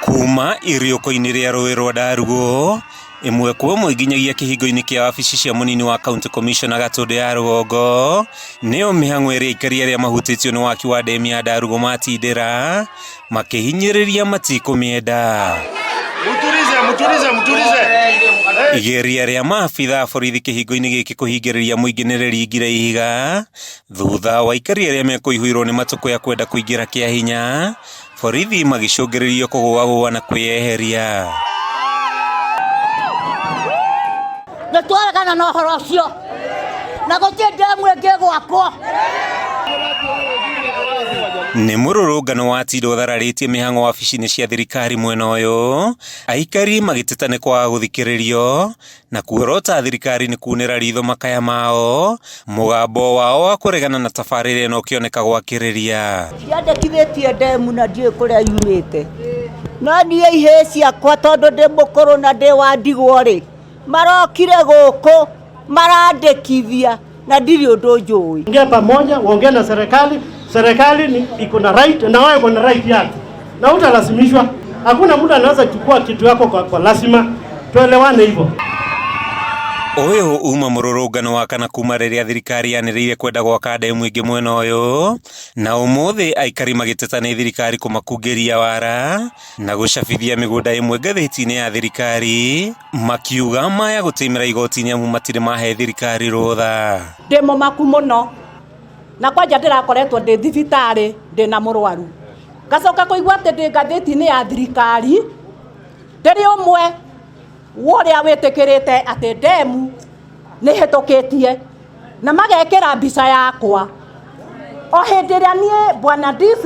Kuma iriũko-inĩ rĩa rũĩ rwa Ndarugo, ĩmwe kwa ĩmwe nginyagia kĩhingo-inĩ kĩa wabici cia mũnini wa county commissioner Gatũndũ ya rũgongo, nĩyo mĩhang'o ĩrĩa aikari arĩa mahutĩtio nĩ waki wa ndemu ya Ndarugo matindĩra makĩhinyĩrĩria matikũmĩenda. Muturize, muturize, muturize. Igeria rĩa maabitha a borithi kĩhingo-inĩ gĩkĩ kũhingĩrĩria mũingĩ nĩ rĩringire ihiga thutha wa aikari arĩa mekũihũirwo nĩ matũkũya kwenda kũingĩra kĩa hinya, borithi magĩcũngĩrĩrio kũgũagũa na kwĩyeheria. Nĩ twaregana na ũhoro ũcio na gũtirĩ ndemu ĩngĩ ĩgwakwo. Nĩ mũrũrũngano watinda ũthararĩtie mĩhang'o wabici-inĩ cia thirikari mwena ũyũ, aikari magĩteta nĩ kwaga gũthikĩrĩrio na kuorota thirikari nĩ kunĩra ritho makaya mao, mũgambo wao wa kũregana na tabarĩra ĩno ũkĩoneka gwakĩrĩria. Ndiandĩkithĩtie ndemu na ndiũĩ kũrĩa yumĩte, no niĩ ihĩĩ ciakwa tondũ ndĩ mũkũrũ na ndĩ wa ndigwa rĩ, marokire gũkũ marandĩkithia na ndirĩ ũndũ njũĩ. Ongea pamoja, uongee na serikali. Serikali ni iko na right na wewe uko na right yako, na utalazimishwa. Hakuna mtu anaweza chukua kitu yako kwa lazima. Tuelewane hivyo. Ũyũ uma mũrũrũngano wa kana kuma rĩrĩa thirikari yanĩrĩire kwenda gwaka ndemu ĩngĩ mwena ũyũ, na ũmũthĩ aikari magĩteta nĩ thirikari kũmakungĩria wara na gũcabithia mĩgũnda ĩmwe ngathĩti-inĩ ya thirikari, makiuga maya gũtĩmĩra igoti-inĩ amu matirĩ mahe thirikari rũtha. Ndĩ mũmaku mũno na kwanja ndĩrakoretwo ndĩ thibitarĩ ndĩ na mũrwaru, ngacoka kũigua atĩ ndĩ ngathĩti-inĩ ya thirikari ndĩrĩ ũmwe wa ũrĩa wĩtĩkĩrĩte atĩ ndemu nĩ hĩtũkĩtie na magekĩra mbica yakwa o hĩndĩ ĩrĩa niĩ bwana DC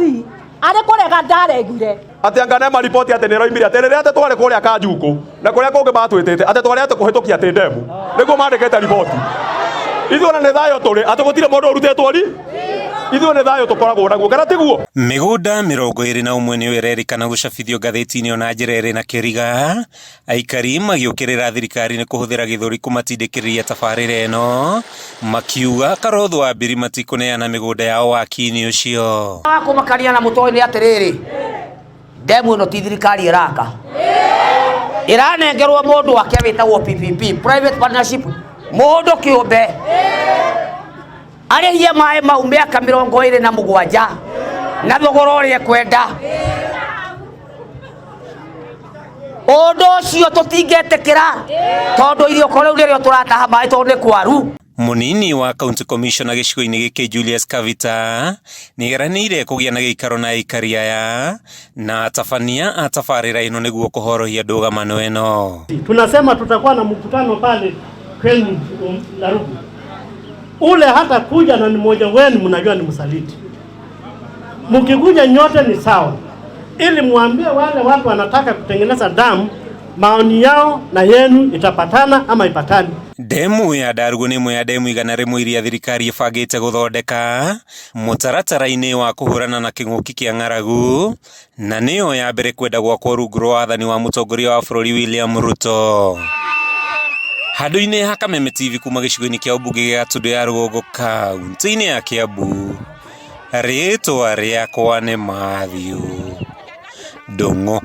arĩ kũrega ndaregire. Atĩ anga nema riboti atĩ nĩ ĩroimire atĩ rĩrĩa atĩ twarĩ kũrĩa Kanjukũ na kũrĩa kũngĩ matwĩtĩte atĩ twarĩ atĩ kũhĩtũkia atĩ ndemu nĩguo mandĩkĩte riboti. Ithuĩ ona nĩ thayũ tũrĩ atĩ gũtirĩ mũndũ ũrutĩtwo ri ithuĩ nĩ thayũ tũkoragwo naguo kana tiguo. Mĩgũnda 21 nĩyo ĩrerĩkana gũcabithio ngathĩti-inĩ ona njĩra ĩrĩ na kĩriga, aikari magĩũkĩrĩra thirikari nĩ kũhũthĩra gĩthũri kũmatindĩkĩrĩria tabarĩra ĩno, makiuga Karotho wa Mbiri matikũneana mĩgũnda yao waki-inĩ ũcio. Wa kũmakania na mũtoĩ nĩ atĩrĩrĩ, ndemu ĩno ti thirikari ĩraka, ĩranengerwo mũndũ wake wĩtagwo PPP, private partnership, mũndũ kĩũmbe arĩhie maĩ mau mĩaka 27 na thogora ũrĩa ekwenda. Ũndũ ũcio tũtingĩtĩkĩra tondũ iriũko rĩu nĩrĩo tũrataha maĩ tondũ nĩ kwaru. Mũnini wa county commissioner gĩcigo-inĩ gĩkĩ Julius Kavita nĩeranĩire kũgĩa na gĩikaro na aikari aya na atabania a tabarĩra ĩno nĩguo kũhorohia ndũgamano ĩno. Tunasema tutakuwa na mkutano pale kwenu Ndarugu, ule hata kuja na ni mmoja wenu, mnajua ni msaliti. Mkikuja nyote ni sawa, ili muambie wale watu wanataka kutengeneza damu maoni yao na yenu itapatana ama ipatani. Ndemu ya Ndarugu nĩ ĩmwe ya ndemu 100 iria thirikari ĩbangĩte gũthondeka mũtaratara-inĩ wa kũhũrana na kĩng'ũki kĩa ng'aragu, na nĩyo ya mbere kwenda gwakwo rungu rwa wathani wa mũtongoria wa bũrũri William Ruto. Handũ-inĩ ha Kameme TV kuma gĩcigo-inĩ kĩa ũmbunge gĩa Gatundu ya Rũgongo kaunti-inĩ ya Kiambu, rĩtwa rĩakwa nĩ Matthew Ndung'u.